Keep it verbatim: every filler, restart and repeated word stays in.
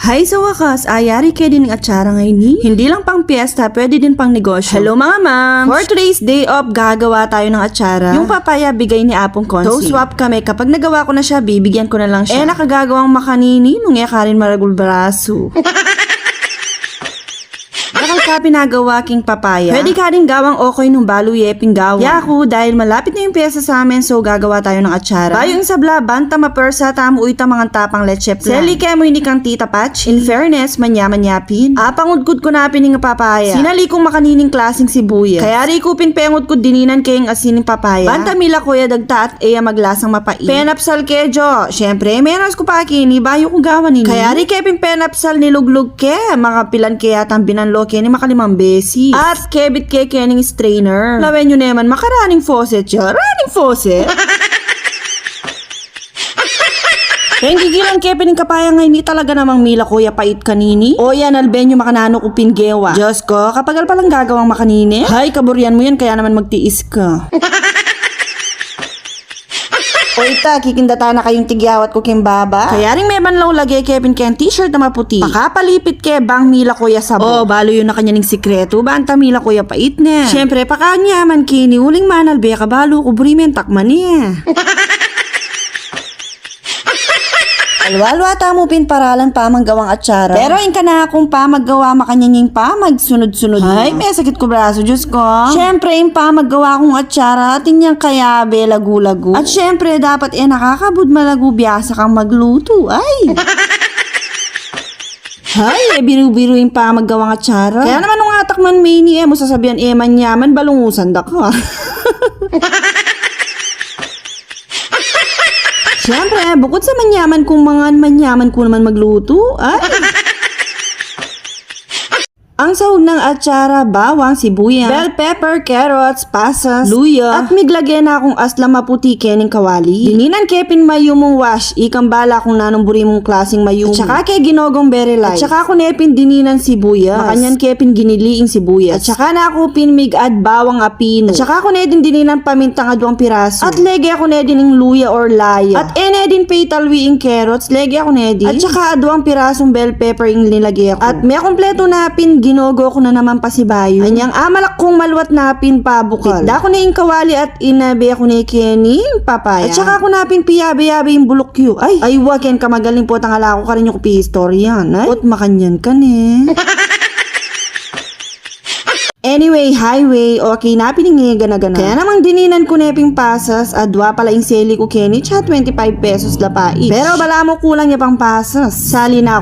Hay, sa wakas, ayari ke din ing atsara ngeni. Hindi lang pang piyesta, pwede din pang negosyo. Hello, mga ma'am! For today's day off, gagawa tayo ng atsara. Yung papaya, bigay ni Apong Consi. Though swap kami, kapag nagawa ko na siya, bibigyan ko na lang siya. E na ka gagawang makanini nung e ka rin maragul braso. Dakal ka pin agawa king papaya. Pwede ka rin gawang okoy nung balu ye pin gawa. Yaku, dahil malapit na yung piyesta sa amin, so gagawa tayo ng atsara. Bayu ing sabla, banta mapersa tamu, uyta mangan ta pang leche flan. Seli ke mu ini kang Tita Patch. In fairness, manya-manya pin. Apangudkud ku na pin ing papaya. Sinali kung makanining klasing sibuyas. Kayari ku pin pengudkud dininan ke ing asin ning papaya. Banta milaku ya dagta at e ya maglasang mapait. Penapsal ke, Jo. Siyempre, meras ku pa keni, bayu ku gawan ini. Kayari ke pin penapsal, niluglug ke. Makapilan ke yatang binanlo keni, makalimang beses. At kebit ke kening strainer. Lawen yu naman, maka-running faucet ya. Running faucet? Penggigilan ke pin ing kapaya ngeni, talaga namang milaku ya pait kanini. O yan, alben yu makananu ku pin gewa. Diyos ko, kapagal palang gagawang makanini. Hay, kaburian mu yan, kaya naman magtiis ka. Oyta, kikindatan na kayung tigyawat ku king baba. Kayaring mebanlaw lage ke pin keng t-shirt a maputi. Pakapalipit ke bang milaku ya sabo. O, balu yu na kanyan ing sikretu, banta milaku ya pait ne. Siyempre, pakanyaman keni, uling manalbe ka, balu ku buri me ing takman e. Alwa-alwa tamu pin paralan pamanggawang atsara. Pero ing kanakung pamaggawa, makanyan ing pamagsunud-sunud na. Ay, mesakit ku braso, Diyos ko. Siyempre, ing pamaggawa kung atsara, atin yang kayabe lagu-lagu. At siyempre, dapat e na kakabud malagu, biyasa kang maglutu. Ay! Hay, e biru-biru ing pamaggawang atsara. Kaya naman nung atak man meni, e mu sasabian e manyaman, balungusan da ka. Siyempre, bukud sa manyaman kung mangan, manyaman ku naman maglutu. Ay! Ang sahog nang atsara, bawang, sibuyas, bell pepper, carrots, pasas, luya, at miglage na kung aslang maputi kening kawali. Dininan ke pin mayumung wash, ikang bala kung nanung buri mung klasing mayumu. At saka ke ginogong very light. At saka ku ne pin dininan sibuyas. Makanyan ke pin ginili ing sibuyas. At saka na ku pin mig-add bawang a pinu. At saka ku ne din dininan pamintang aduang pirasu. At lege ku ne din ing luya or laya. At e ne din paitalwi ing carrots, lege ku ne din. At saka aduang pirasung bell pepper ing linage ku. At mekumpletu na pin, ginogo ku na naman pasibayu. Anyang amalak kung malwat na pin pabukal. Pitda ku ne ing kawali at inabe ku ne kening papaya. At saka ku na pin piyabe-yabe ing buluk yu. Ay, ay wa, ken ka magaling, potang ala ku karin yu ku piistoryan. Ay, ot makanyan ka ne. Anyway, highway, okay na pin ing gana-gana. Kaya namang dininan ku ne pin pasas, adua pala ing seli ku keni, tsaka twenty-five pesos la pa each. Pero balamu kulang ya pang pasas. Sali na ku.